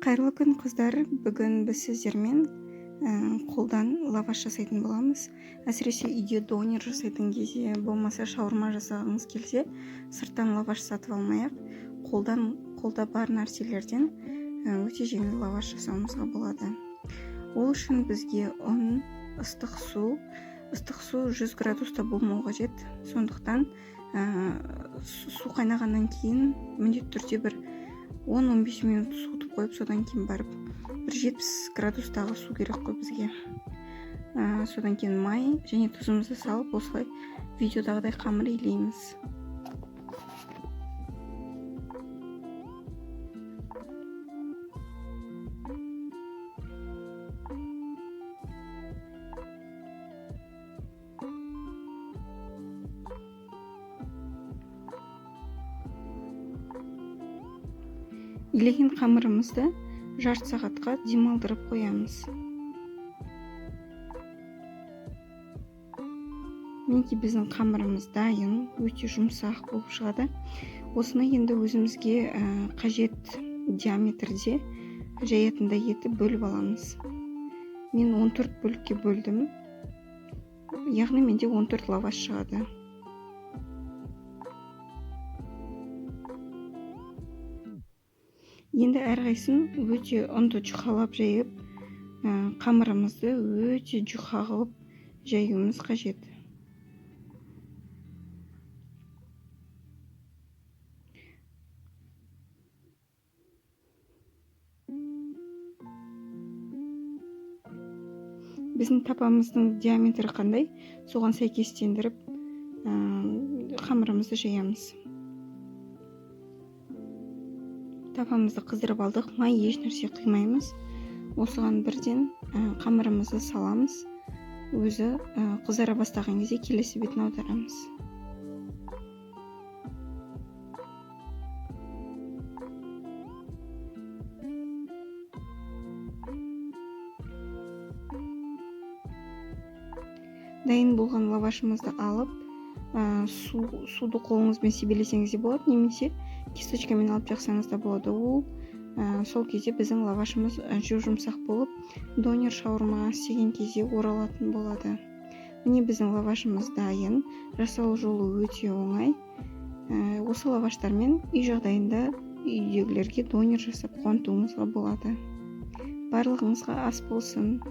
Қайырлы күн, қыздар. Бүгін біз сіздермен қолдан лаваш жасайтын боламыз. Әсіресе үйде донер жасайтын кезде, болмаса шаурма жасағыңыз келсе, сырттан лаваш сатып алмай-ақ, қолда бар нәрселерден өте жеңіл лаваш жасауымызға болады. Ол үшін бізге ұн, ыстық су, ыстық су 100 градуста болмау қажет. Сондықтан су қайнағаннан кейін міндетті түрде бір 10-15 минут суытып қойып, содан кейін барып бір 70 градустағы су керек қой бізге. Содан кейін май және тұзымызды салып, осылай видеодағыдай қамыр илейміз. Илеген қамырымызды жарты сағатқа демалдырып қоямыз. Мінекей, біздің қамырымыз дайын, өте жұмсақ болып шығады. Осыны енді өзімізге қажет диаметрде жаятындай етіп бөліп аламыз. Мен 14 бөлікке бөлдім. Яғни менде 14 лаваш шығады. Енді әрқайсысын өте ұнды жұқалап жайып, қамырымызды өте жұқа қылып жаюымыз қажет. Біздің тапамыздың диаметрі қандай, соған сәйкестендіріп, қамырымызды жаямыз. Тапамызды қыздырып алдық, май еш нәрсе құймаймыз. Осыған бірден қамырымызды саламыз. Өзі қызара бастаған кезде келесі бетін аударамыз. Дайын болған лавашымызды алып, суды қолыңызбен себелесеңіз де болады, немесе кисточкамен алып жақсаңыз да болады. Ол сол кезде біздің лавашымыз жұп-жұмсақ болып, донер шаурма істеген кезде оралатын болады. Міне, біздің лавашымыз дайын. Жасалу жолы өте оңай. Осы лаваштармен үй жағдайында үйдегілерге донер жасап қуантуыңызға болады. Барлығыңызға ас болсын.